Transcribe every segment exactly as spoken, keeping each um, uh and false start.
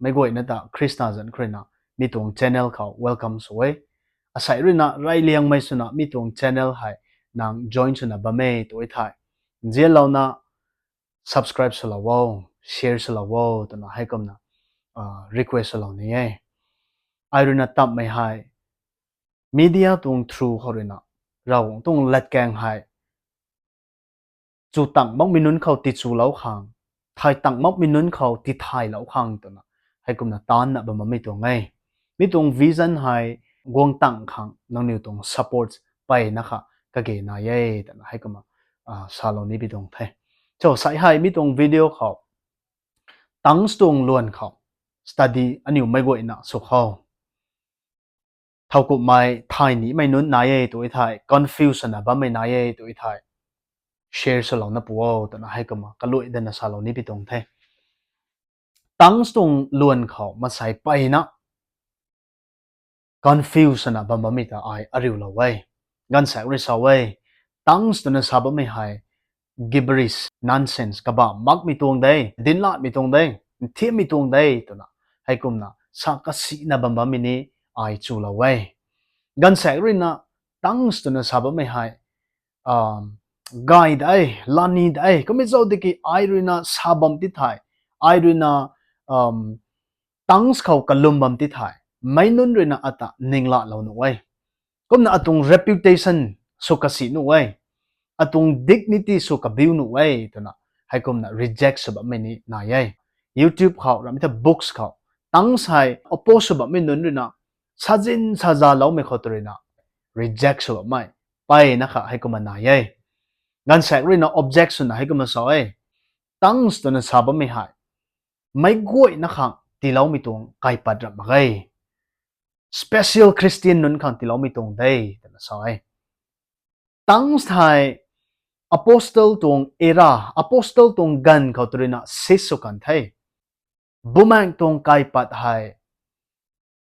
meic guayna ta Khrista zanc khou ruina mi tuang channel khou welcome sw e. Asei ruina reyliangmei swna mi tuang channel hei nang join swna bam e tw thei, nzianlouna subscribe swlou o, share swlou o twna heikumna request swlou ni e. Ai ruina tammei hei media tuang through khou ruina Ravguangc tuang latkaeng hei chu tang makmei nunc khou tichulou khang, thay tang makmei nunc khou tithaylou khang twna heikumna taanna bam bammei tuang e. Mi tuang vision hei guang tang khang nangniw tuang support mpeyna kha kage nai e twna heikumna salou ni pi tuang the. So, sai hei mi tuang video khou tongues tuang luan khou study aniu meic guayna sw khou thowkumhmei thay nimei nunc nai e tw thei, confuse swna bammei nai e tw thei, share swlouna pu o twna heikumna kaluai dana salou ni pi tuang the. Tongues tuang luan khou maansei mpeyna confuse swna bam bammei ta ai ariulou e. Gaanvsaekc rui sa e, tongues twna sa bammei hei gibberish, nonsense, kabah makmei tuang de, dinc latmei tuang de, nthiammei tuang de twna heikumna sa kasina bam bammei ni ai chulou e. Gaanvsaekc ruina tongues twna sa bammei hei gay de, lani de, kummei zauc tiki ai ruina sa bam ti thei, ai ruina tongues khou kalum bam ti thei, meic nunc ruina ata ninglahlou nuh e. Kumna atuang reputation sw kasi nuh e, atuang dignity sw kabiu nuh e twna heikumna reject sw bammei ni nai e. YouTube khou, ramei ta books khou, tongues hei oppose sw bammei nunc ruina, sazin sazaloumei khou tu ruina reject sw bammei mpeyna kha heikumna nai e. Gaanvsaekc ruina object swna heikumna sa e, tongues twna sa bammei hei meic guayna khang tiiloumei tuang kaipat rap mak ge, special Christian nunc khang tiiloumei tuang de twna sa e. Tongues hei apostle tuang era, apostle tuang ganv khou tu ruina seize sw kan the. Bumaengh tuang kaipat hei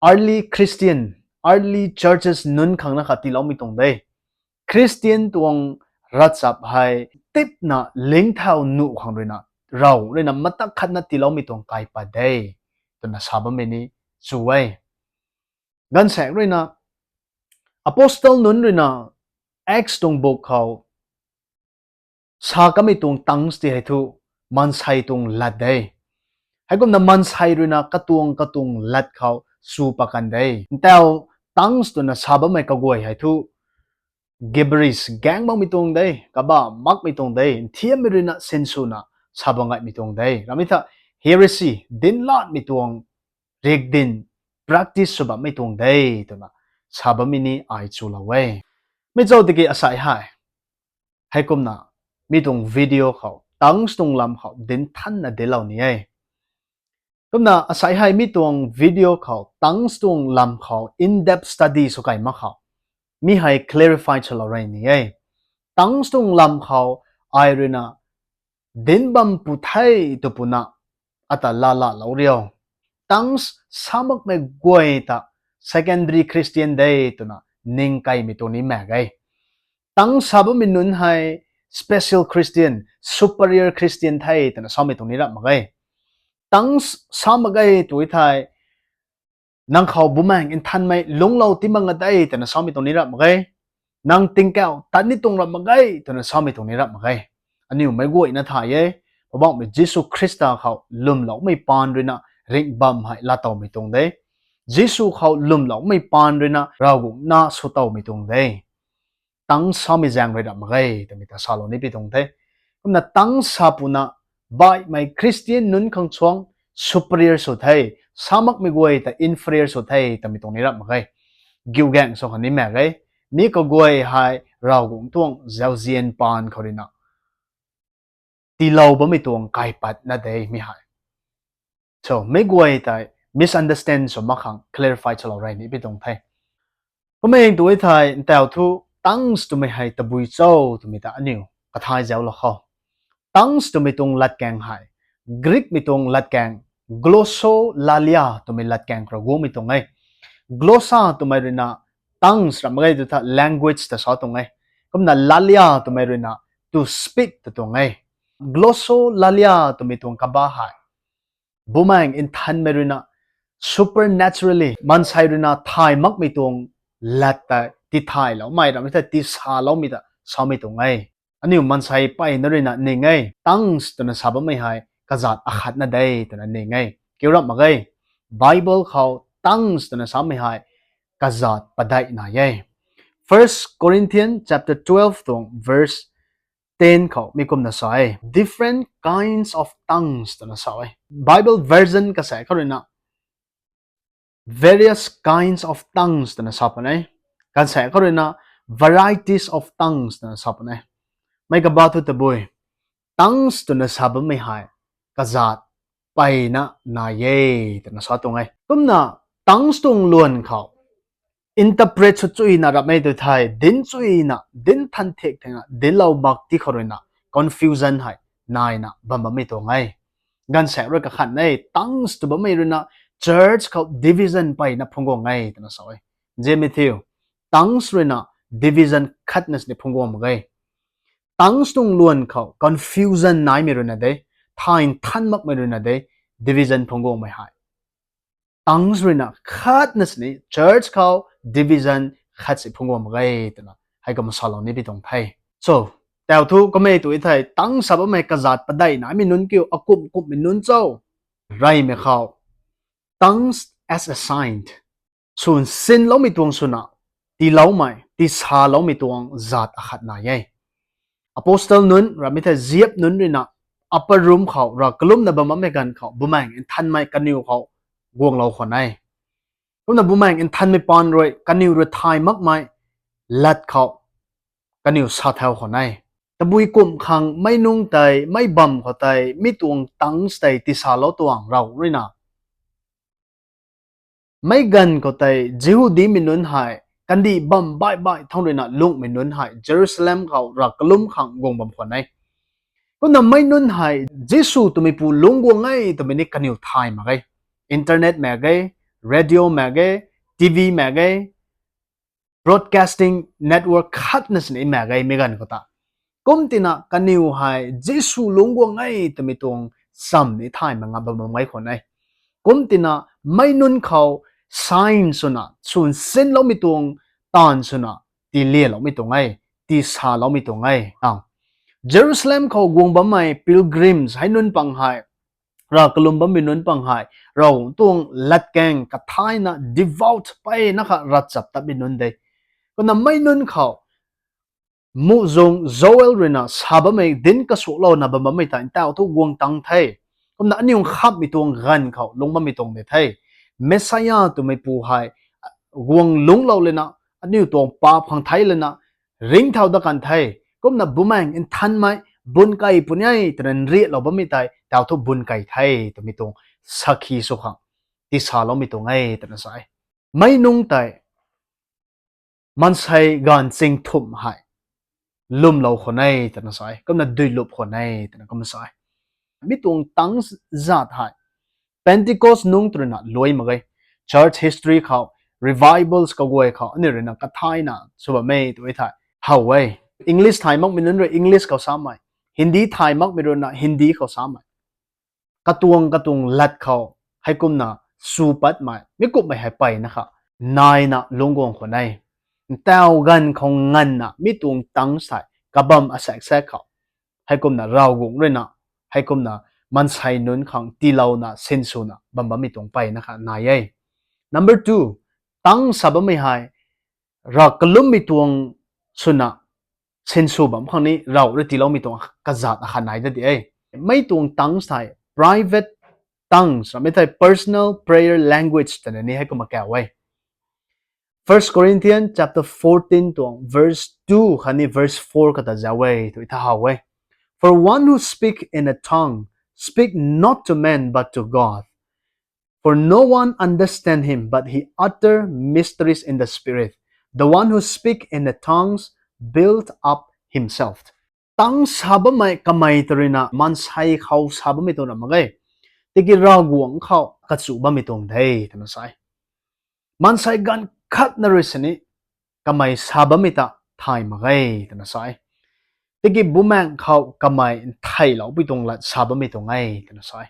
early Christian, early churches nunc khang na kha tiiloumei tuang de. Christian tuang ravchap hei tipna lingthau nuh khang ruina, Rav ruina matak khatna tiiloumei tuang kaipat de twna sa bammei ni chu e. Gaanvsaekc ruina apostle nunc ruina Acts tuang book khou sa kamei tuang tongues ti hei thu maansei tuang lat de. Heikumna maansei ruina katuang katuang lat khou sw pat kan de. Ntau tongues twna sa bammei kaguay hei thu gibberish, gaeng makmei tuang de, kabah makmei tuang de, nthiammei ruina sinswna sa bam ngaimei tuang de. Ramei ta heresy, dinc latmei tuang rikdin practice sw bammei tuang de twna sa bammei ni ai chulou e. Mi zauc tiki asei hei heikumna mi tuang video khou tongues tuang lam khou dinc thanna dinclou ni e. Kumna asei hei mi tuang video khou tongues tuang lam khou in-depth study sw kai mak khou mi hei clarify swlou rey ni e. Tongues tuang lam khou ai ruina dinc bam pu the tw puna ata lalahlou rio. Tongues sa makmei guay ta secondary Christian de twna ning kaimei tuang ni mak ge. Tongues sa bammei nunc hei special Christian, superior Christian the twna samei tuang ni rap mak ge. Tongues sa mak ge tw thei nang khou Bumaengh Nthanmei lungclou ti mak nga de twna samei tuang ni rap mak ge. Nang tingkauh tat ni tuang rap mak ge twna samei tuang ni rap mak ge. Aniu meic guayna thay e, Poubauhmei Jisu Khrista khou lwmloumei paan ruina ringh bam hei laatowmei tuang de. Jisu khou lwmloumei paan ruina Ravguangc na swtowmei tuang de. Tongues samei zaeng rui rap mak ge twmei ta salou ni pi tuang the. Kumna tongues sa puna baihmei Christian nunc khang chuang superior sw the, sa makmei guay ta inferior sw the twmei tuang ni rap mak ge. Giugaeng sw khang ni mak ge. Mi kaguay hei Ravguangc tuang zauzian paan khou ruina tiilou bammei tuang kaipat na de mi hei. So meic guay tei misunderstand sw mak khang clarify swlou rey ni pi tuang the. Kummei tu thei ntau thu tongues twmei hei tabui cho twmei ta aniu kathay zauclou khou. Tongues twmei tuang latkaeng hei Greekmei tuang latkaeng glossolalia twmei latkaeng khou rui guangmei tuang e. Glossa twmei ruina tongues rap mak ge tu tha language ta sa tuang e. Kumna lalia twmei ruina to speak ta tuang e. Glossolalia twmei tuang kabah hei Bumaengh Nthanmei ruina supernaturally maansei ruina thay makmei tuang lat ta tithayloumei ramei ta tisaloumei ta samei tuang e. Aniu maansei mpeyna ruina ning e, tongues twna sa bammei hei kazat akhatna de twna ning e. Kiu ram mak ge, Bible khou tongues twna samei hei kazat padeih nai e. First Corinthians chapter twelve tuang verse ten khou mi kumna sa e, different kinds of tongues twna sa e. Bible version kasaek khou ruina various kinds of tongues twna sa puni e. Kasaek khou ruina varieties of tongues twna sa puni e. Mei kaba thu tabui, tongues twna sa bammei hei kazat mpeyna nai e twna sa tuang e. Kumna tongues tuang luan khou interpret sw chuina ramei tu thei, dinc chuina, dinc than thek thena dinclou mak ti khou ruina confusion hei naina bam bammei tuang e. Gaanvsaekc rui kakhan e, tongues tw bammei ruina church khou division mpeyna phungc guang e twna sa e. Nzianmei thiu, tongues ruina division khatna sini phungc guang mak ge. Tongues tuang luan khou confusion naimei ruina de, thay nthan makmei ruina de, division phungc guangmei hei. Tongues ruina khatna sini church khou division khat si phungc guang mak ge twna hei kumna salou ni pi tuang the. So, tau thu kamei tu thei, tongues sa bammei kazat padeih naimei nunc kiu, akumh kumhmei nunc cho? Reymei khou, tongues as a sign, swn sinloumei tuang swna tiiloumei, tisaloumei tuang zat akhat nai e. Apostle nunc ramei thei ziap nunc ruina upper room khou rav kalumna bam bammei ganv khou Bumaengh Nthanmei kaniw khou guanglou khwan e. Kumna Bumaengh Nthanmei paan rui kaniw rui thay makmei lat khou kaniw sa thau khwan e. Tabui kumh khang meic nunc tei, meic bam khou tei mi tuang tongues tei tisalou tuang rav ruina, meic ganv khou tei Jihudimei nunc hei kandih bam baih baih thangc ruina lunghmei nunc hei Jerusalem khou rav kalum khang guang bam khwan e. Kumna meic nunc hei Jisu twmeipu lungc guang e twmei ni kaniw thay mak ge. Internet mak ge, radio mak ge, TV mak ge, broadcasting network khatna sini mak ge meic ganv khou ta. Kum tina kaniw hei Jisu lungc guang e twmei tuang cham ni thay mak nga bam bam ge khwan e. Kum tina meic nunc khou sign swna, swn sinloumei tuang taanv swna, tilialoumei tuang e, tisaloumei tuang e. Jerusalem khou guang bammei pilgrims hei nunc pang hei, rav kalum bammei nunc pang hei, rav tuang latkaeng kathayna devout mpeyna kha ravchaptatmei nunc de. Kumna meic nunc khou muhzwng Joel ruina sa bammei dinc kasuaklouna bam bammei tei ntau thu guang tang the. Kumna aniw khamhmei tuang ganv khou lungc bammei tuang de the. Messiah twmeipu hei guang lungclou lana, aniw tuang paap khang thei lana ringcthau dat kan the. Kumna Bumaengh Nthanmei bun key puni e twna nriatlou bammei tei ntau thu bun key the twmei tuang sakhi sw khang tisaloumei tuang e twna sa e. Meic nunc tei maansei gaanv chingthumh hei lwmlou khwan e twna sa e, kumna duilup khwan e twna kumna sa e. Mi tuang tongues zat hei Pentecost nungc tw ruina luai mak ge. Church history khou, revivals kaguay khou aniu ruina kathayna sw bammei tu thei how e. English thay makmei nunc rui English khou samei, Hindi thay makmei ruina Hindi khou samei, katuang katuang lat khou heikumna sw patmei mi kumhmei hei mpeyna kha naina lungc guang khwan e. Ntau ganv khou nganvna mi tuang tongues hei kabam asaeksaek khou heikumna Ravguangc ruina, heikumna maansei nunc khang tiilouna sinswna bam bammei tuang mpeyna kha nai e. Number two, tongues sa bammei hei rav kalummei tuang swna sinsw bam khang ni rav rui tiiloumei tuang kazat akhat nai da di e. Mi tuang tongues hei private tongues, ramei thei personal prayer language twna ni heikumna kau e. First Corinthians chapter fourteen tuang verse two khatni verse four kata zauc e tu tha how e. For one who speak in a tongue speak not to men but to God. For no one understand him, but he utter mysteries in the spirit. The one who speak in the tongues build up himself. Tongues sa bammei kamei tw ruina maansei khou sa bammei tuang ra mak ge. Tiki Ravguangc khou kachu bammei tuang de twna sa e. Maansei ganv khatna rui sini kamei sa bammei ta thay mak ge twna sa e. Tiki Bumaengh khou kamei ntheiloupui tuang lat sa bammei tuang e twna sa e.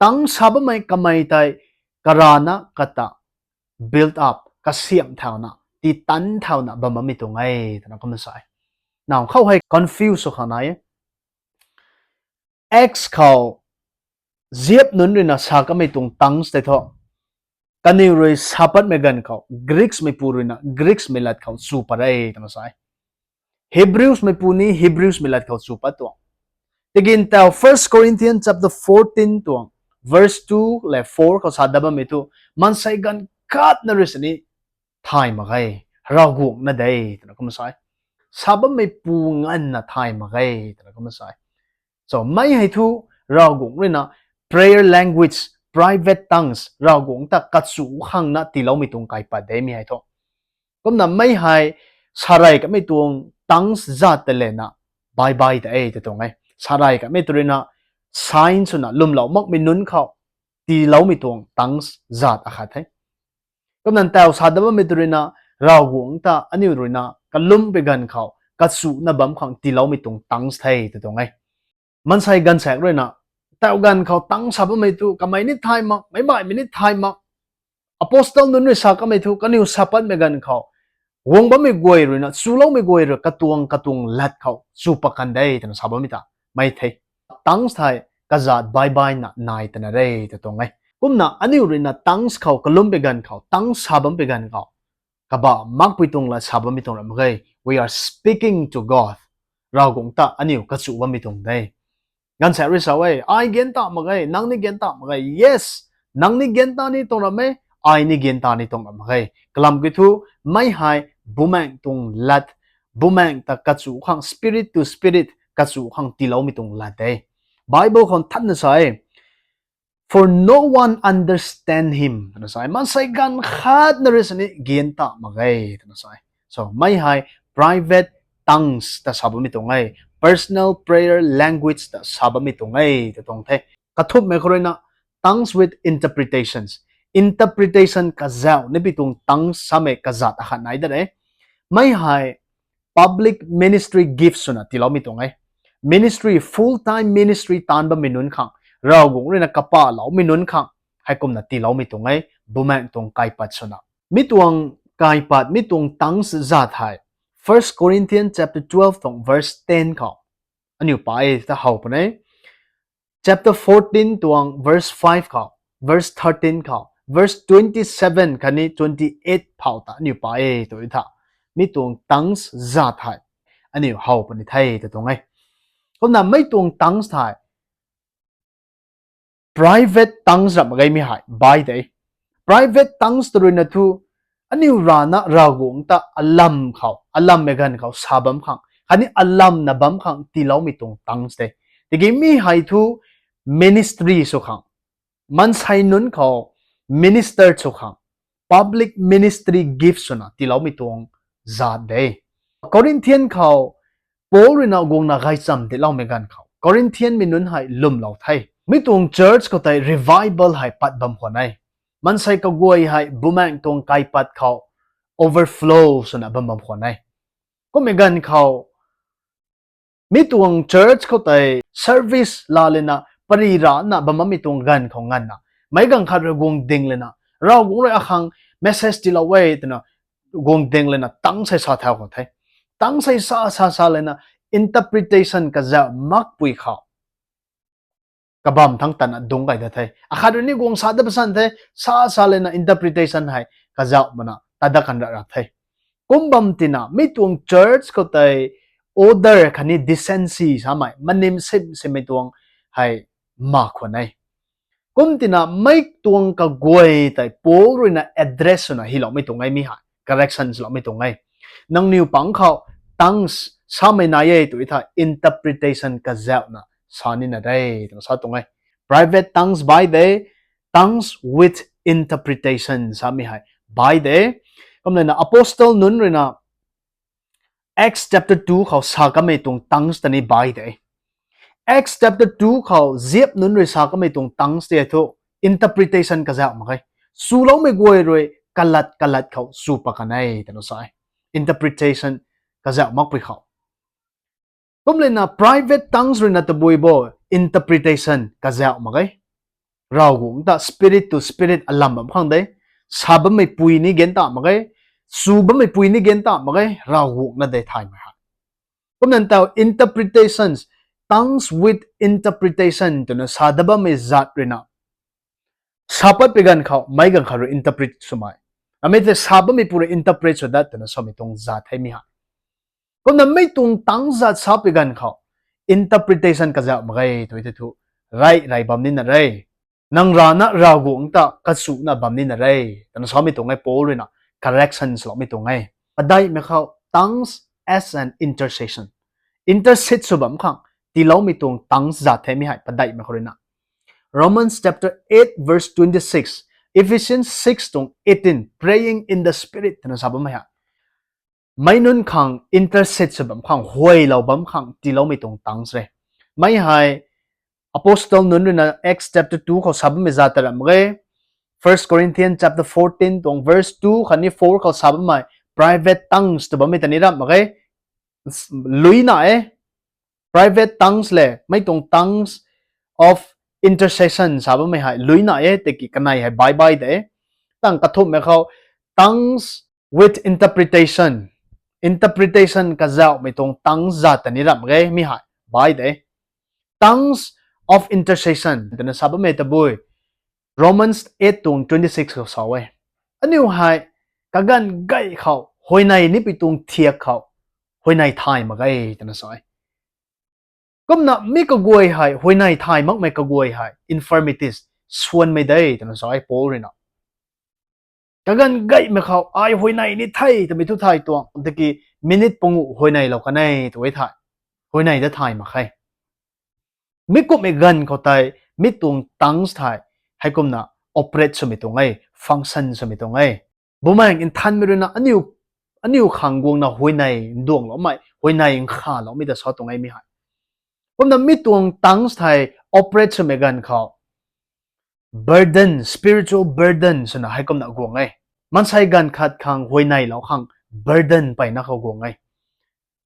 Tongues sa bammei kamei tei karana kata build up, kasiamh thauna, titan thauna bam bammei tuang e twna kumna sa e. Now, khou hei confuse sw khang nai e. Acts khou ziap nunc ruina sa kamei tuang tongues tei thu, kaniw rui sa patmei ganv khou Greeks meipu ruina Greeks mei lat khou chu pat e twna sa e. Hebrews meipu ni Hebrews mei lat khou chu pat tuang. Tiki ntau First Corinthians chapter fourteen tuang verse two le four khou sa dat bammei thu, maansei ganv khatna rui sini thay mak ge, Ravguangc na de twna kumna sa e. Sa bammeipu nganvna thay mak ge twna kumna sa e. So mei hei thu Ravguangc ruina prayer language, private tongues, Ravguangc ta kachu khangna tiiloumei tuang kaipat de mi hei thu. Kumna mei hei sarey kamei tuang tongues zat ta lena bye bye ta e ta tuang e. Sarey kamei tu ruina sign swna lwmlou makmei nunc khou tiiloumei tuang tongues zat akhat the. Kumna ntau sa dat bammei tu ruina Ravguangc ta aniu ruina kalum pei ganv khou kachuna bam khang tiiloumei tuang tongues the ta tuang e. Maansei gaanvsaekc ruina tau ganv khou tongues sa bammei thu kamei ni thay mak, meic baihmei ni thay mak. Apostle nunc rui sa kamei thu kaniw sa patmei ganv khou guang bammei guay ruina, chuloumei guay rui katuang katuang lat khou chu pat kan de twna sa bammei ta mei the. Tongues thei kazat bye bye na nai twna re ta tuang e. Kumna aniu ruina tongues khou kalum pei ganv khou, tongues sa bam pei ganv khou, kabah makpui tuang lat sa bammei tuang ram mak ge. We are speaking to God. Ravguangc ta aniu kachu bammei tuang de. Gaanvsaekc rui sa e, ai gan ta mak ge, nang ni gan ta mak ge. Yes, nang ni gan ta ni tuang ram e, ai ni gan ta ni tuang ram mak ge. Kalam kiu thu, mei hei Bumaengh tuang lat, Bumaengh ta kachu khang, spirit to spirit kachu khang tiiloumei tuang lat de. Bible khou nthanna sa e, For no one understand him twna sa e. Maansei ganv khatna rui sini gan ta mak ge twna sa e. So mei hei private tongues ta sa bammei tuang e, personal prayer language ta sa bammei tuang e ta tuang the. Kathumhmei khou ruina tongues with interpretations. Interpretation kazauh ni pi tuang tongues samei kazat akhat nai dat e. Mei hei public ministry gifts swna tiiloumei tuang e. Ministry, full time ministry taanv bammei nunc khang, Ravguangc ruina kapahloumei nunc khang, heikumna tiiloumei tuang e, Bumaengh tuang kaipat swna. Mi tuang kaipat, mi tuang tongues zat hei First Corinthians chapter twelve tuang verse ten khou aniu pa e ta how puni. Chapter fourteen tuang verse five khou, verse thirteen khou, verse twenty seven khatni twenty eight phou ta aniu pa e tw tha. Mi tuang tongues zat hei aniu how puni the ta tuang e. Kumna mei tuang tongues thei private tongues ram mak ge mi hei bai de. Private tongues tw ruina thu aniu rana Ravguangc ta alam khou, alammei ganv khou sa bam khang khatni alamna bam khang tiiloumei tuang tongues de. Tiki mi hei thu ministry sw khang, maansei nunc khou minister sw khang, public ministry gift swna tiiloumei tuang zat de. Corinthian khou Paul ruina guangna gaychamv tiiloumei ganv khou Corinthianmei nunc hei lwmlou the. Mi tuang church khou tei revival hei pat bam khwan e. Maansei kaguay hei Bumaengh tuang kaipat khou overflow swna bam bam khwan e. Kummei ganv khou mi tuang church khou tei service la lena pary rana bam bammei tuang ganv khou nganvna, meic ganv khat rui guang ding lena, Ravguangc rui akhang message tiilou e twna guang ding lena tongues hei sa thau khou the. Tongues hei sa sa sa lena interpretation kazauh makpui khou kabam thangc tana dungc kay da the. Akhat rui ni guang sa dat pasan the, sa sa lena interpretation hei kazauh mana tat dat kan ra ra the. Kum bam tina mi tuang church khou tei order khatni decency samei, manim sim simmei tuang hei mak khwan e. Kum tina mei tuang kaguay tei Paul ruina address swna hyloumei tuang e mi hei, correction swloumei tuang e. Nangniw pang khou tongues samei nai e tw tha interpretation kazauhna sa nina de twna sa tuang e. Private tongues bai de, tongues with interpretation samei hei bai de. Kumlana apostle nunc ruina Acts chapter two khou sa kamei tuang tongues ta ni bai de. Acts chapter two khou ziap nunc rui sa kamei tuang tongues tei thu interpretation kazauh mak ge. Swloumei guay rui kalat kalat khou sw pat kan e twna sa e. Interpretation kazauh makpui khou. Kumlana private tongues ruina tabui bo interpretation kazauh mak ge. Ravguangc ta spirit to spirit alam bam khang de. Sa bammei pui ni gen ta mak ge. Chu bammei pui ni gen ta mak ge. Ravguangc na de thaymei hei. Kumna taw interpretations, tongues with interpretation twna sa dat bammei zat ruina, sa pat pui ganv khou, meic ganv khou rui interpret swmei, amei tei sa bammei pui rui interpret sw dat twna samei tuang zat hei mi hei. Kumna mi tuang tongues zat sa pui ganv khou, interpretation kazauh mak ge tw tei thu, rey rey bam nina re. Nang rana Ravguangc ta kachuna bam nina re, twna samei tuang e Paul ruina, correction swloumei tuang e. Padeihmei khou tongues as an intercession. Intercede sw bam khang tiiloumei tuang tongues zat the mi hei padeihmei khou ruina. Romans chapter eight verse twenty-six, Ephesians six tuang eighteen, praying in the Spirit twna sa bammei hei. Meic nunc khang intercede sw bam khang, huaylou bam khang tiiloumei tuang tongues re. Mi hei Apostle nunc ruina Acts chapter two khou sa bammei zat ta ramh mak ge. First Corinthians chapter fourteen tuang verse two khatni four khou sa bammei private tongues tw bammei ta ni ramh mak ge. Luina e. Private tongues le mi tuang tongues of intercession sa bammei hei luina e, tiki kanei hei bai bai de. Tang kathumhmei khou, tongues with interpretation. Interpretation kazauhmei tuang tongues zat ta ni ramh mak ge mi hei bai de. Tongues of intercession twna sa bammei tabui Romans eight tuang twenty-six khou sa e. Aniu hei kaganv gay khou huayney nipui tuang thiak khou huayney thay mak ge twna sa e. Kumna mi kaguay hei, huayney thay makmei kaguay hei infirmities, suanmei de twna sa e Paul ruina. Kaganv gaymei khou ai huayney ni the twmei thu thay tuang, tiki minute panguh huayneylou kan e tw e thei, huayney da thay mak khe. Mi kumhmei ganv khou tei mi tuang tongues thei heikumna operate swmei tuang e, function swmei tuang e. Bumaengh Nthanmei ruina aniu khang guangna huayney nduangloumei, huayney nkhaloumei ta sa tuang e mi hei. Kumna mi tuang tongues thei operate swmei ganv khou burden, spiritual burden swna heikumna guang e. Maansei ganv khat khang huayneylou khang burden peyna khou guang e.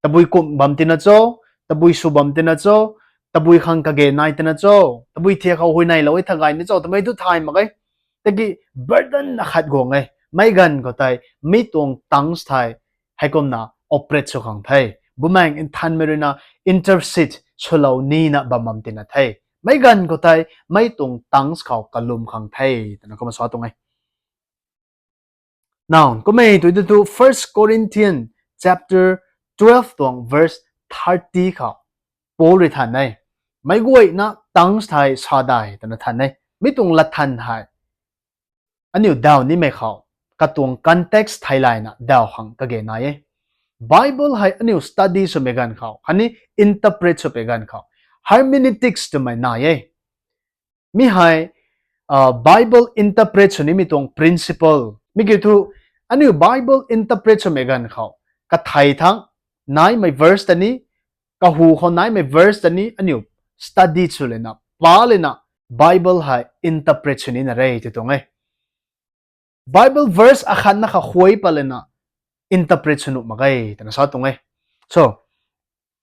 Tabui kum bam tina cho, tabui sw bam tina cho, tabui khang kage nai tina cho, tabui thiak khou huayneylou e thagay ni cho twmei thu thay mak ge. Tiki burden akhat guang e. Mi ganv khou tei mi tuang tongues thei heikumna operate sw khang the. Bumaengh Nthanmei ruina intercede swlou nina bam bam tina the. Mi ganv khou tei mi tuang tongues khou kalum khang the twna kumna sa tuang e. Now kummei tu tu First Corinthians chapter twelve tuang verse thirty khou Paul rui than e. Meic guayna tongues thei sa dai twna than e. Mi tuang latthan hei aniu daw nimei khou katuang context theilayna daw khang kage nai e. Bible hei aniu study swmei ganv khou khatni interpret swmei ganv khou hermeneutics twmei nai e. Mi hei Bible interpret sw nimei tuang principle. Mi kiu thu aniu Bible interpret swmei ganv khou kathei thang naimei verse ta ni, kahu khou naimei verse ta ni aniu study sw lana, pa lana Bible hei interpret sw nina re tw tuang e. Bible verse akhatna kha huay pat lana interpret sw nuh mak ge twna sa tuang e. So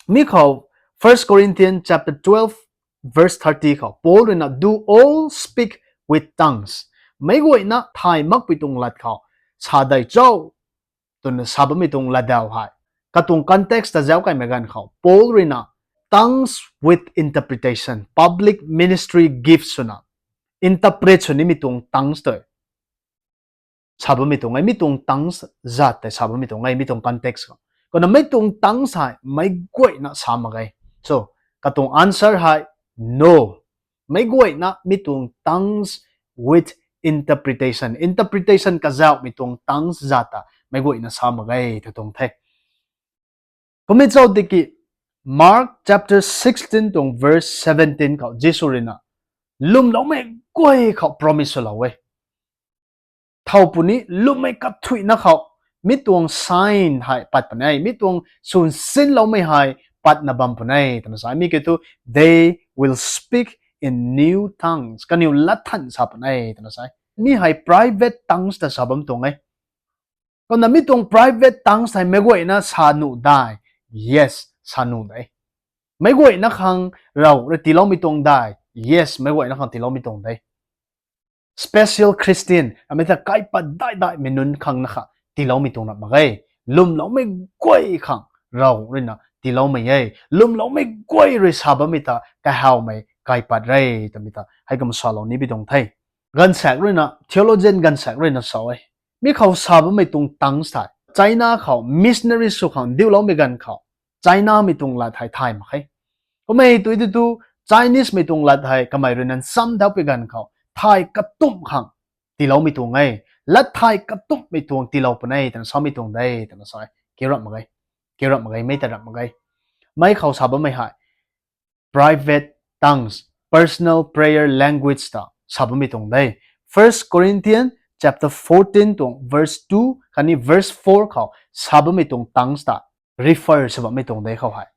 mi khou First Corinthians chapter twelve verse thirty khou Paul ruina, do all speak with tongues. Meic guayna thay makpui tuang lat khou sa dai cho twna sa bammei tuang latdaw hei katuang context ta zauc kaimei ganv khou Paul ruina tongues with interpretation, public ministry gifts swna interpret sw nimei tuang tongues tei sa bammei tuang e, mi tuang tongues zat tei sa bammei tuang e, mi tuang context khou. Kumna meic tuang tongues hei meic guayna sa mak ge. So katuang answer hei no. Meic guayna mi tuang tongues with interpretation, interpretation kazauhmei tuang tongues zat ta meic guayna sa mak ge tw tuang the. Kummei chau tiki Mark chapter sixteen tuang verse seventeen khou Jisu ruina lwmloumei guay khou promise swlou e. Thow puni lwmmei kathuina khou mi tuang sign hei pat puni e, mi tuang swn sinloumei hei patna bam puni e twna sa. Mi kiu thu they will speak in new tongues, kaniw latthan sa puni e twna sa. Mi hei private tongues ta sa bam tuang e. Kumna mi tuang private tongues hei meic guayna sa nuh dai? Yes, sa nuh de. Meic guayna khang Rav rui tiiloumei tuang dai? Yes, meic guayna khang tiiloumei tuang de. special Christian, amei ta kaipat daihdaihmei nunc khang na kha tiiloumei tuang rap mak ge. Lwmloumei guay khang Ravguangc ruina tiiloumei e. Lwmloumei guay rui sa bammei ta kahawmei kaipat re twmei ta hei kum salou ni bi tuang the. Ganvsaekc ruina, theologian ganvsaekc ruina sa e. Mi khou sa bammei tuang tongues thei, China khou missionary sw khang diuloumei ganv khou, Chinamei tuang lat hei thay mak khe. Kummei tu tu tu, Chinesemei tuang lat hei kamei ruina nchamdauhpui ganv khou thay katumh khang tiiloumei tuang e. Lat thay katumhmei tuang tiilou puni e twna samei tuang de twna sa e. Kiu rap mak ge. Kiu rap mak ge, mei ta rap mak ge. Mei khou sa bammei hei private tongues, personal prayer language ta sa bammei tuang de. First Corinthians chapter fourteen tuang verse two khatni verse four khou sa bammei tuang tongues ta refer sw bammei tuang de khou hei.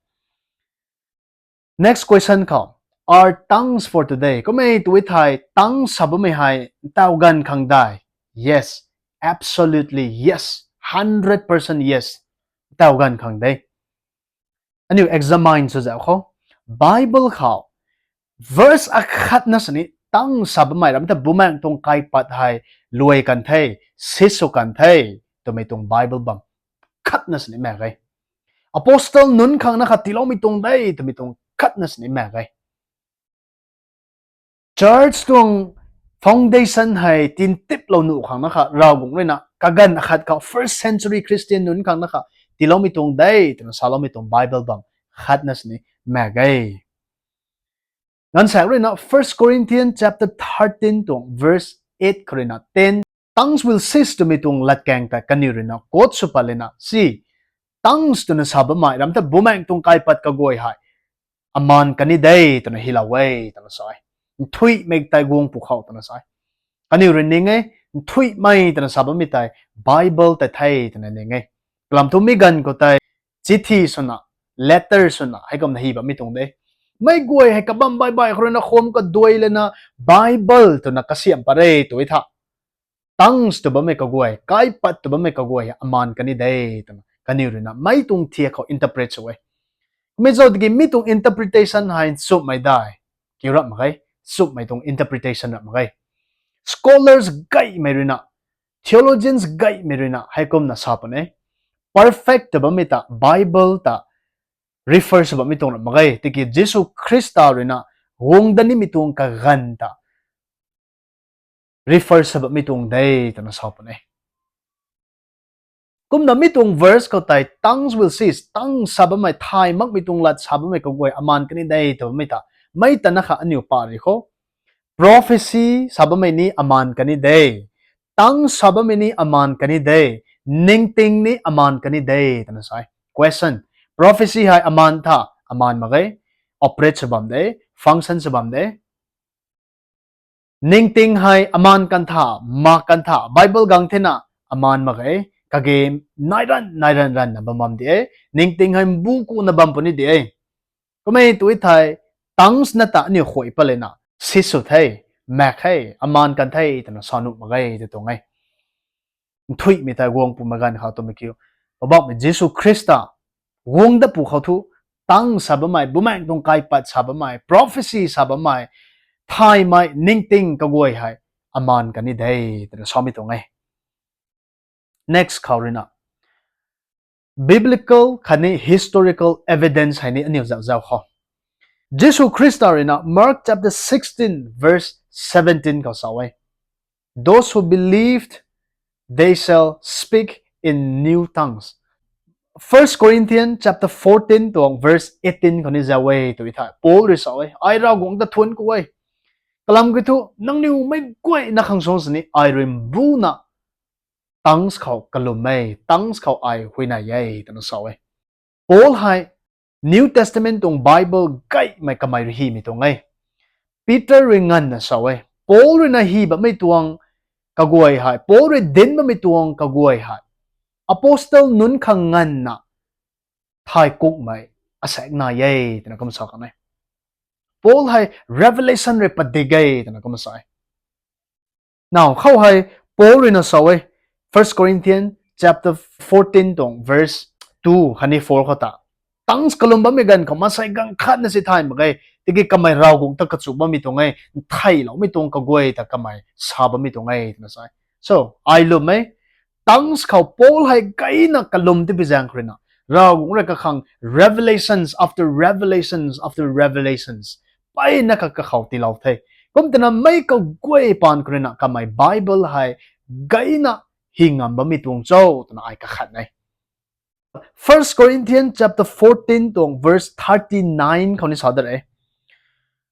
Next question khou, are tongues for today? Kummei tu thei tongues sa bammei hei ntaw ganv khang de? Yes, absolutely yes, hundred percent yes. Ntaw ganv khang de. Aniu examine sw zauh khou, Bible khou verse akhatna sini tongues sa bammei ram ta Bumaengh tuang kaipat hei luai kan the, si sw kan the twmei tuang Bible bam khatna sini mak ge. Apostle nunc khang na kha tiiloumei tuang de twmei tuang khatna sini mak ge. Church tuang foundation hei tintiplou nuh khang na kha Ravguangc ruina kaganv akhat khou first century Christian nunc khang na kha tiiloumei tuang de twna saloumei tuang Bible bam khatna sini mak ge. Ganvsaekc ruina First Corinthians chapter thirteen tuang verse eight khou ruina ten, tongues will cease twmei tuang latkaeng ta kaniw ruina quote sw pat lana si, tongues twna sa bammei ram ta Bumaengh tuang kaipat kaguay hei amaan kan ni de twna hylou e twna sa e. Nthuihmei tei guang pwkhou twna sa e. Kaniw rui ning e, nthuihmei twna sa bammei tei Bible tei the twna ning e. Kalam thu mi ganv khou tei chithi swna, letter swna heikumna hy bammei tuang de. Mei guay hei kabam baih baih khou ruina kham kaduai lana Bible twna kasiam pat re tw tha, tongues tw bammei kaguay, kaipat tw bammei kaguay amaan kan ni de twna kaniw ruina mei tuang thiak khou interpret sw e. Kummei zauc tiki mi tuang interpretation hei nchumhmei dai, kiu rap mak ge, nchumhmei tuang interpretation rap mak ge. Scholars gaymei ruina, theologians gaymei ruina heikumna sa puni e. Perfect tw bammei ta Bible ta refer sw bammei tuang rap mak ge, tiki Jisu Khrista ruina guang dat nimei tuang kaganv ta refer sw bammei tuang de twna sa puni e. Kumna mi tuang verse khou tei tongues will cease, tongues sa bammei, thay makmei tuang lat sa bammei kaguay amaan kan ni de tw bammei ta, mei ta na kha aniu pa ri khou, prophecy sa bammei ni amaan kan ni de, tongues sa bammei ni amaan kan ni de, ningting ni amaan kan ni de twna sa e. Question, prophecy hei amaan tha? Amaan mak ge. Operate sw bam de, function sw bam de. Ningting hei amaan kan tha? Mak kan tha. Bible gang thena amaan mak ge. Kage nai ran nai ran ranna bam bam di e. Ningting hei mbu kuna bam puni di e. Kummei tu thei tongues na ta aniu khuay pat lana si sw the, mak the, amaan kan the twna sa nuh mak ge tw tuang e. Nthuihmei tei guang pwmei ganv khou twmei kiu, Poubauhmei Jisu Khrista guang dat pwkhou thu, tongues sa bammei, Bumaengh tuang kaipat sa bammei, prophecy sa bammei, thaymei ningting kaguay hei amaan kan ni de twna samei tuang e. Next khou ruina biblical khatni historical evidence hei ni aniu zauh zauh khou, Jisu Khrista ruina Mark chapter sixteen verse seventeen khou sa e, those who believed, they shall speak in new tongues. First Corinthians chapter fourteen tuang verse eighteen khou ni zauc e tw thei Paul rui sa e, ai Ravguangc ta thuanc ku e. Kalam kiu thu, nangniw mei guayna khang suang sini ai rui mbuna tongues khou kalum e, tongues khou ai huayney e twna sa e. Paul hei New Testament tuang Bible gaymei kamei rui hymei tuang e. Peter rui nganvna sa e, Paul ruina hy bammei tuang kaguay hei, Paul rui dinc bammei tuang kaguay hei apostle nunc khang nganvna thay kukmei asaekc nai e twna kum sa kan e. Paul hei revelation rui padik e twna kum sa e. Now khou hei Paul ruina sa e, First Corinthians chapter fourteen tuang verse two khatni four khou ta, tongues kalum bammei ganv khou maansei ganv khatna si thay mak ge, Tiki kamei Ravguangc ta kachu bammei tuang e, ntheiloumei tuang kaguay ta kamei sa bammei tuang e twna sa e. So, ai lwm e, tongues khou Paul hei gayna kalwm tipi zaeng khou ruina, Ravguangc rui kakhang revelations after revelations after revelations peyna kha kakhou tiilou the. Kum twna mei kaguay paan khou ruina kamei Bible hei gayna hi ngam bammei tuang cho twna ai kakhat e. First Corinthians chapter fourteen tuang verse thirty nine khou ni sa da re.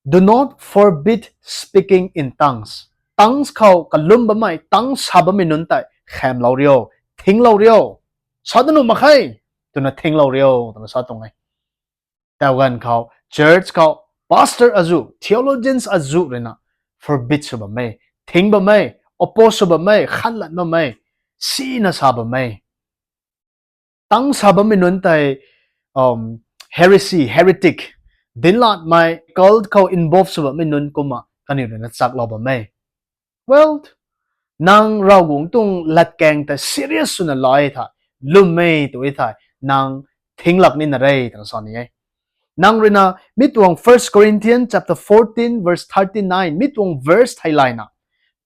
Do not forbid speaking in tongues. Tongues khou kalwm bammei, tongues sa bammei nunc tei khamlou rio, thinglou rio. Sa da nuh mak khe twna thinglou rio twna sa tuang e. Tau ganv khou church khou pastor azuh, theologians azuh ruina forbid sw bam e, thing bam e, oppose sw bam e, khanlat bam e, sina sa bam e. Tongues sa bammei nunc tei heresy, heretic, dinlatmei, cult khou involve sw bammei nunc kumna kaniw ruina chaklou bam e. Well, nang Ravguangc tuang latkaeng ta serious swna lai tha, lwm e tw e thei, nang thinglak nina re twna sa ni e. Nang ruina mi tuang First Corinthians chapter fourteen verse thirty nine, mi tuang verse theilayna,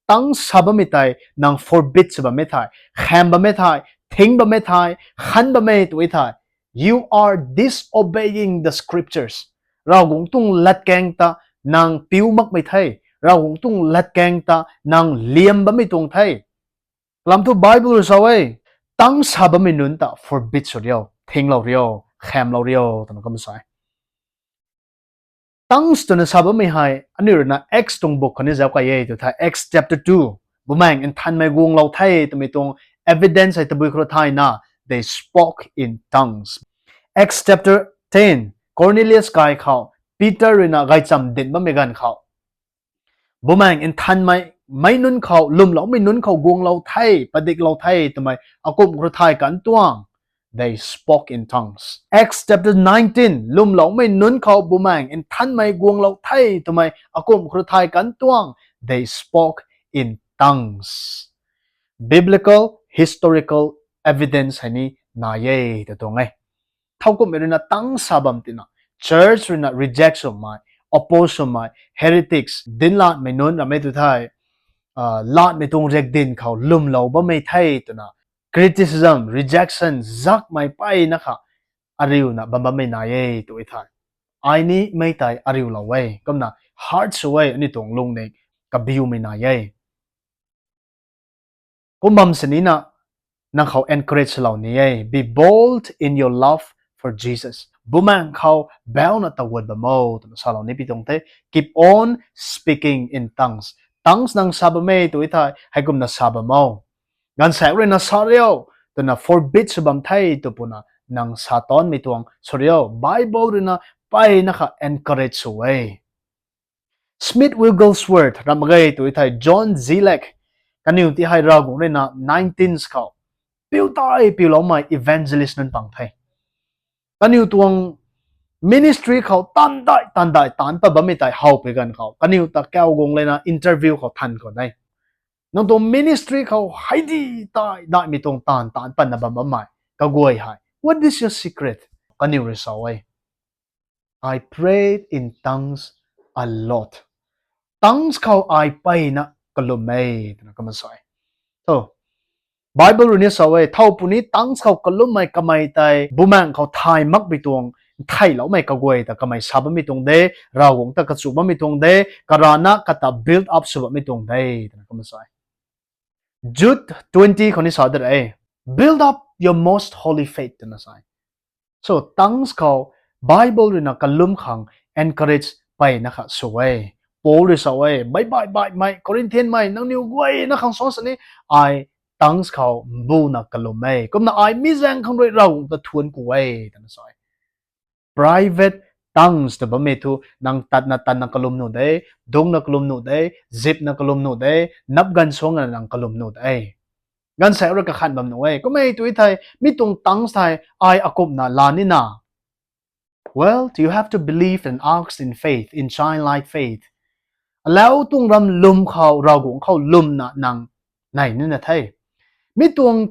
tongues sa bammei tei nang forbid sw bam e thei, kham bam e thei, thing bam e thei, khan bam e tw e thei, you are disobeying the scriptures. Ravguangc tuang latkaeng ta nang piu makmei the, Ravguangc tuang latkaeng ta nang liam bammei tuang the. Kalam thu Bible rui sa e, tongues sa bammei nunc ta forbid sw rio, thinglou rio, khamlou rio twna kum sa e. Tongues twna sa bammei hei aniu ruina Acts tuang book khou ni zauc kai e tw thei, Acts chapter two, Bumaengh Nthanmei guanglou the twmei tuang evidence hei tabui khou rui thayna, they spoke in tongues. Acts chapter ten, Cornelius kai khou Peter ruina gaychamv dinc bammei ganv khou, Bumaengh Nthanmei, meic nunc khou, lwmloumei nunc khou guanglou the, padiklou the twmei akumh khou rui thay kan tuang, they spoke in tongues. Acts chapter nineteen, lwmloumei nunc khou Bumaengh Nthanmei guanglou the twmei akumh khou rui thay kan tuang, they spoke in tongues. Biblical, historical evidence hei ni nai e ta tuang e. Thowkumhmei ruina tongues sa bam tina, church ruina reject swmei, oppose swmei, heretics, dinlatmei nunc ram e tw thei, latmei tuang riakdanv khou lwmlou bammei the twna, criticism, rejection, zakmei peyna kha ariuna bam bammei nai e tw e thei, ai ni mei tei ariulou e, kumna hurt sw e, aniu tuang lungning kabiumei nai e. Kum bam sinina, nang khou encourage salou ni e, be bold in your love for Jesus. Bumaengh khou bauna taguat bam o twna salou ni pi tuang the. Keep on speaking in tongues. Tongues nang sa bam e tw e thei, heikumna sa bam o. Gaanvsaekc ruina sa rio twna forbid sw bam the tw puna, nang sa tanmei tuang sw rio. Bible ruina peyna kha encourage sw e. Smith Wigglesworth ram mak ge tw e thei, John Zelik, kaniw ti hei Ravguangc ruina nineteens khou piu tei piuloumei evangelist nunc pang the. Kaniw tuang ministry khou taanv dai taanv dai taanc pat bammei tei howpui ganv khou kaniw ta kauc guang lana interview khou than khou de, nang tuang ministry khou hei di tei daihmei tuang taanv taanc patna bam bammei kaguay hei, what is your secret? Kaniw rui sa e, I prayed in tongues a lot. Tongues khou ai peyna kalwm e twna kumna sa e. So, Bible rui ni sa e, thow puni tongues khou kalwmmei kamei tei Bumaengh khou thay makmei tuang, ntheiloumei kaguay ta kamei sa bammei tuang de, Ravguangc ta kachu bammei tuang de, karana kata build up sw bammei tuang de twna kumna sa e. Jude twenty khou ni sa de re, build up your most holy faith twna sa e. So, tongues khou Bible ruina kalwm khang encourage peyna kha sw e. Paul rui sa e, meic baih baihmei, Corinthian mei, nangniw guayna khang suan sini, ai tongues khou mbuna kalwm e. Kumna ai mi zaeng khang rui Ravguangc ta thuanc ku e twna sa e. Private tongues tw bammei thu, nang tatna tatna kalwm nuh de, dungcna kalwm nuh de, zipna kalwm nuh de, nap ganv suangna nang kalwm nuh de. Gaanvsaekc rui kakhan bam nuh e. Kum e tw e thei, mi tuang tongues thei ai akumhna la nina, well, you have to believe and ask in faith, in childlike faith. Alau tuang ram lwm khou, Ravguangc khou lwmna nang nei nina the. Mi tuang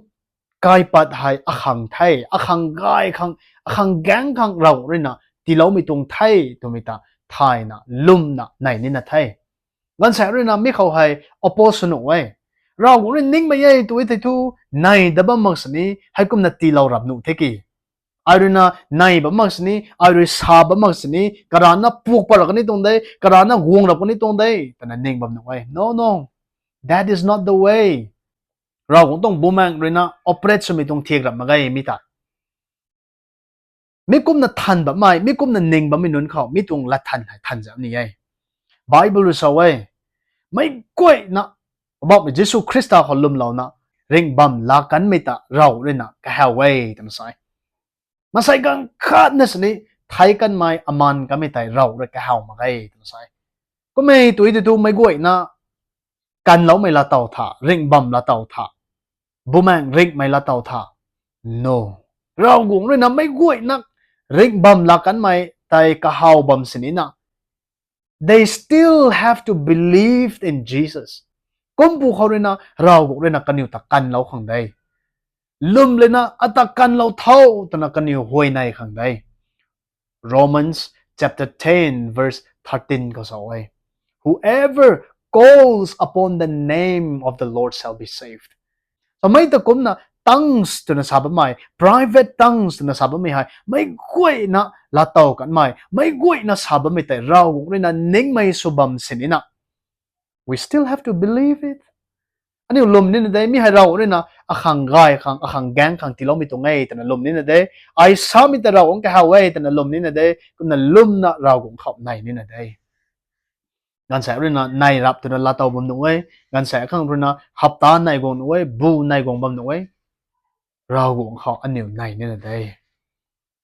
kaipat hei akhang the, akhang gay khang, akhang gaeng khang Ravguangc ruina tiiloumei tuang the twmei ta thayna lwmna nei nina the. Gaanvsaekc ruina mi khou hei oppose sw nuh e. Ravguangc rui ningmei e tw thei thu, nei dat bam mak sini, heikumna tiilou rap nuh the ki. Ai ruina nei bam mak sini, ai rui sa bam mak sini, karana puk pat rap kani tuang de, karana guang rap kani tuang de, twna ning bam nuh e. No, no. That is not the way. Ravguangc tuang bumaengc ruina operate swmei tuang thiak rap mak ge mi ta. Mi kumna than bammei, mi kumna ning bammei nunc khou, mi tuang latthan hei than zam ni e. Bible rui sa e, meic guayna, Poubauhmei Jisu Khrista khou lwmlouna, ringh bam laa kanmei ta Rav ruina kahaw e, twna sa e. Maansei ganv khatna sini, thei kanmei amaan kanmei tei Rav rui kahaw mak ge, twna sa e. Kummei tw thei thu meic guayna, kanloumei laatow tha, ringh bam laatow tha, bumaengc ringhmei laatow tha. No. Ravguangc ruina meic guayna ringh bam laa kanmei tei kahaw bam sinina, they still have to believe in Jesus. Kumpu khou ruina Ravguangc ruina kaniw ta kanlou khang de. Lwm lana ata kanlou tho twna kaniw huayney khang de. Romans chapter ten verse thirteen khou sa e, Whoever calls upon the name of the Lord shall be saved. Samei ta kumna tongues twna sa bammei, private tongues twna sa bammei hei, meic guayna laatow kanmei, meic guayna sa bammei tei Ravguangc ruina ningmei sw bam sinina, we still have to believe it. Aniu lwm nina de, mi hei Rav ruina akhang gay khang, akhang gaeng khang tiiloumei tuang e twna lwm nina de. Ai samei ta Ravguangc kahaw e twna lwm nina de, kumna lwmna Ravguangc khou nei nina de. Gaanvsaekc ruina nei rap twna laatow bam nuh e, gaanvsaekc khang ruina hapta nei guang nuh e, bu nei guang bam nuh e, Ravguangc khou aniu nei nina de.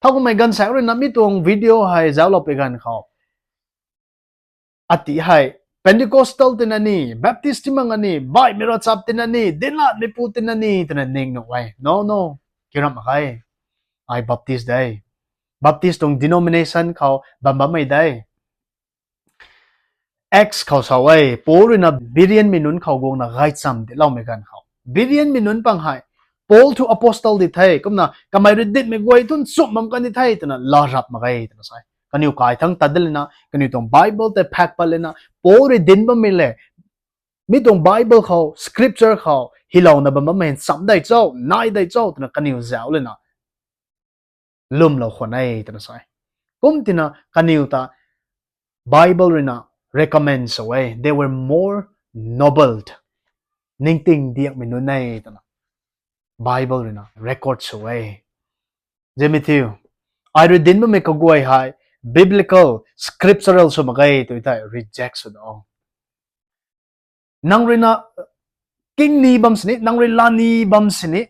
Thowkumhmei gaanvsaekc ruina mi tuang video hei zauclou pui ganv khou, ati hei, Pentecostal tina ni, Baptist ti mak a ni, baihmei ravchap tina ni, dinlatmeipu tina ni twna ning nuh e. No, no. Kiu ramh mak ge. Ai Baptist de. Baptist tuang denomination khou bam bammei de. Acts khou sa e, Paul ruina Bereanmei nunc khou guangna gaychamv dincloumei ganv khou, Bereanmei nunc pang hei, Paul thu apostle di the, kumna kamei rui dinhmei guay thu nchumh bam kan di the twna laa rap mak ge twna sa e. Kaniw kai thangc tat dat lana, kaniw tuang Bible tei phak pat lana, Paul rui dinc bammei le, mi tuang Bible khou, scripture khou hilouna bam bammei nchamc dei cho, nai dei cho twna kaniw zauc lana lwmlou khwan e twna sa e. Kum tina kaniw ta Bible ruina recommend sw e, they were more noble. Ningting diakmei nunc e twna Bible ruina record sw e. Zemei thiu, ai rui dinc bammei kaguay hei biblical, scriptural sw mak ge tw thei reject sw da. Nang ruina kingni bam sini, nang rui lani bam sini,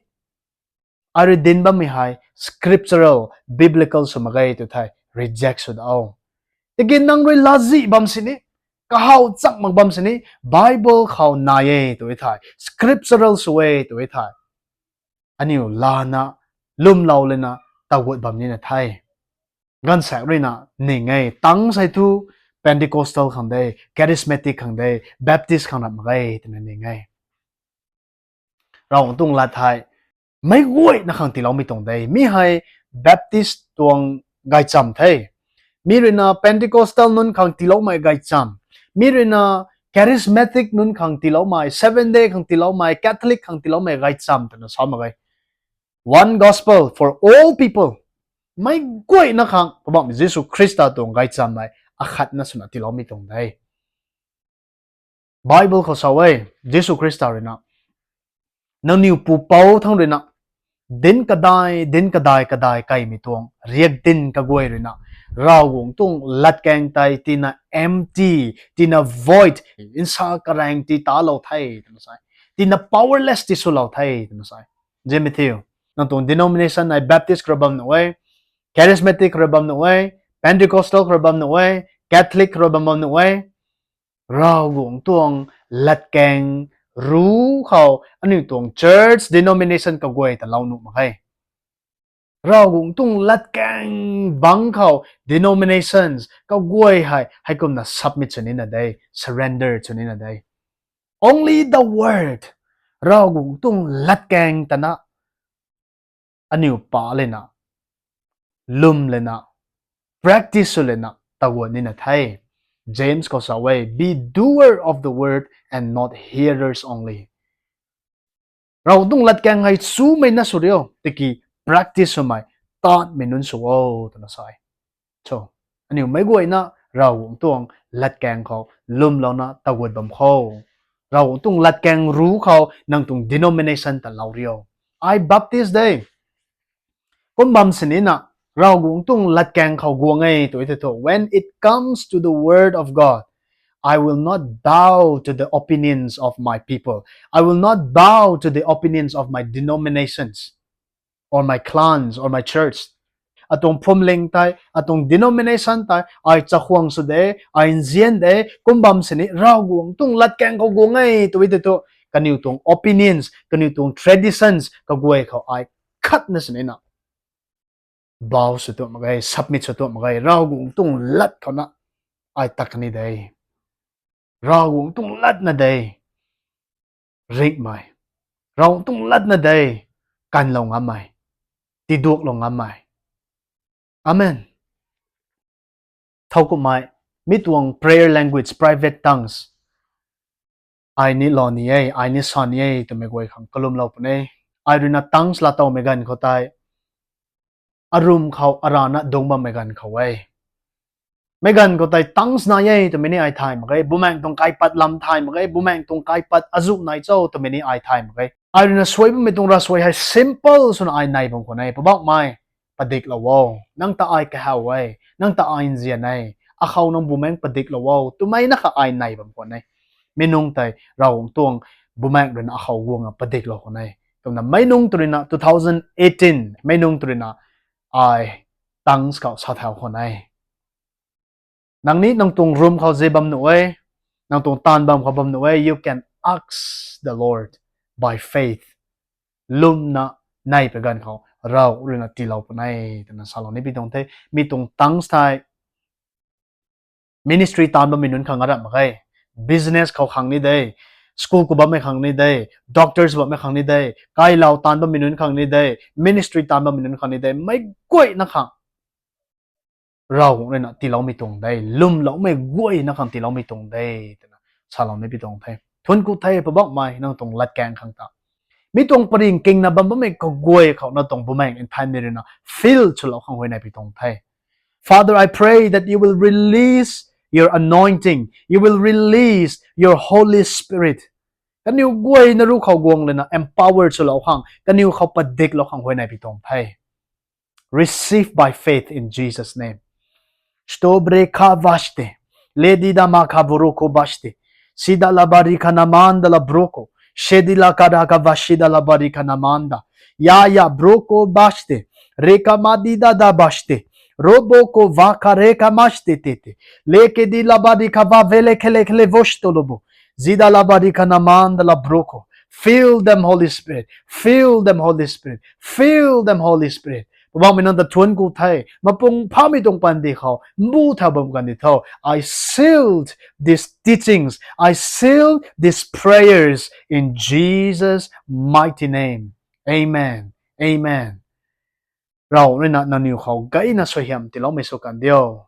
ai rui dinc bammei hei scriptural, biblical sw mak ge tw thei reject sw da. Tiki nang rui lazih bam sini, kahaw chak mak bam sini, Bible khou nai e tw thei, scriptural sw e tw thei, aniu lana, lwmlou lana, tagut bam nina the. Gaanvsaekc ruina ning e, tongues hei thu Pentecostal khang de, Charismatic khang de, Baptist khang rap mak ge twna ning e. Ravguangc tuang lat hei meic guayna khang tiiloumei tuang de. Mi hei Baptist tuang gaychamv the. Mi ruina Pentecostal nunc khang tiiloumei gaychamv. Mi ruina Charismatic nunc khang tiiloumei, Seventh Day khang tiiloumei, Catholic khang tiiloumei gaychamv twna sa mak ge. One gospel for all people. Meic guayna khang Poubauhmei Jisu Khrista tuang gaychamv hei akhatna swna tiiloumei tuang de. Bible khou sa e, Jisu Khrista ruina, nangniw pupouc thangc ruina, dinc kadai, dinc kadai, kadai kaimei tuang riakdanv kaguay ruina, Ravguangc tuang latkaeng tei tina empty, tina void, nsa karaeng ti talou the twna sa e. Tina powerless ti swlou the twna sa e. Zemei thiu, nang tuang denomination hei Baptist khou rui bam nuh e, Charismatic khou rui bam nuh e, Pentecostal khou rui bam nuh e, Catholic khou rui bam bam nuh e. Ravguangc tuang latkaeng ru khou aniu tuang church denomination kaguay ta lou nuh mak ge. Ravguangc tuang latkaeng bangc khou denominations kaguay hei heikumna submit sw nina de, surrender sw nina de. Only the word, Ravguangc tuang latkaeng tana aniu pa lana, lwm lana, practice sw lana, taguat nina the. James khou sa e, be doer of the word and not hearers only. Ravguangc tuang latkaeng hei chumei na sw rio, tiki practice swmei, taanmei nunc sw o, twna sa e. So, aniu meic guayna Ravguangc tuang latkaeng khou lwmlouna taguat bam kho. Ravguangc tuang latkaeng ru khou nang tuang denomination ta lou rio. Ai Baptist de. Kum bam sinina, Ravguangc tuang latkaeng khou guang e tw e tei thu, when it comes to the word of God, I will not bow to the opinions of my people. I will not bow to the opinions of my denominations, or my clans, or my church. Atuang phuamling tei, atuang denomination tei ai chakhwang sw de, ai nzian de. Kum bam sini Ravguangc tuang latkaeng khou guang e tw e tei thu, kaniw tuang opinions, kaniw tuang traditions kaguay khou ai khatna sinina bow sw tuang mak ge, submit sw tuang mak ge. Ravguangc tuang lat khou na ai tak ni de. Ravguangc tuang latna de ringhmei. Ravguangc tuang latna de kanlou ngammei, tiduaklou ngammei. Amen. Thowkumhmei, mi tuang prayer language, private tongues ai ni lou ni e, ai ni sa ni e twmei guay khang kalwmlou puni. Ai ruina tongues laatowmei ganv khou tei, arum khou arana dungc bammei ganv khou e. Meic ganv khou tei tongues nai e twmei ni ai thay mak ge, Bumaengc tuang kaipat lam thay mak ge, Bumaengc tuang kaipat azuh nai cho twmei ni ai thay mak ge. Ai ruina suai bammei tuang ravsuai hei simple swna ai nai bam khwan e, Poubauhmei, padiklou o, nang ta ai kahaw e, nang ta ai nzian e, akhou nang Bumaengc padiklou o twmei na kha ai nai bam khwan e. Mi nungc tei Ravguangc tuang Bumaengc ruina akhou guangna padiklou khwan e. Kumna meic nungc tw ruina two thousand eighteen, meic nungc tw ruina ai tongues khou sa thau khwan e. Nang ni nang tuang room khou zi bam nuh e, nang tuang taanv bam khou bam nuh e, you can ask the Lord by faith. Lwmna nei pui ganv khou Rav ruina tiilou puni twna salou ni pi tuang the. Mi tuang tongues thei ministry taanv bammei nunc khang aram mak ge, business khou khang ni de, school khou bammei khang ni de, doctors bammei khang ni de, kailau taanv bammei nunc khang ni de, ministry taanv bammei nunc khang ni de, meic guayna khang Ravguangc ruina tiiloumei tuang de, lwmloumei guayna khang tiiloumei tuang de twna salou ni pi tuang the. Thuanc ku the Poubauhmei nang tuang latkaeng khang ta. Mi tuang paringkingna bam bammei kaguay khou nang tuang Bumaengc Nthanmei ruina fill swlou khang huayney pi tuang the. Father, I pray that you will release your anointing, you will release your Holy Spirit. Kaniw guayna ruc khou guang lana empower swlou khang, kaniw khou padiklou khang huayney pi tuang the. Receive by faith in Jesus' name. Stobre ka vashte, ledida ma ka buroko bashte, sida la bari ka namanda la broko, shedila kada ka vashida la bari ka namanda, ya ya broko bashte, reka madida da bashte, roboko vaka reka mashte tete, leke di la bari ka va vele kele kele voshto lobo, zida la bari ka namanda la broko. Fill them, Holy Spirit. Fill them, Holy Spirit. Fill them, Holy Spirit. Poubauhmei nang ta thuanc ku the. Mapung phamei tuang panty khou mbu tha bam kan di tho. I sealed these teachings. I sealed these prayers in Jesus' mighty name. Amen. Amen. Rav ruina nangniw khou gayna suaihiam tiiloumei sw kan diu.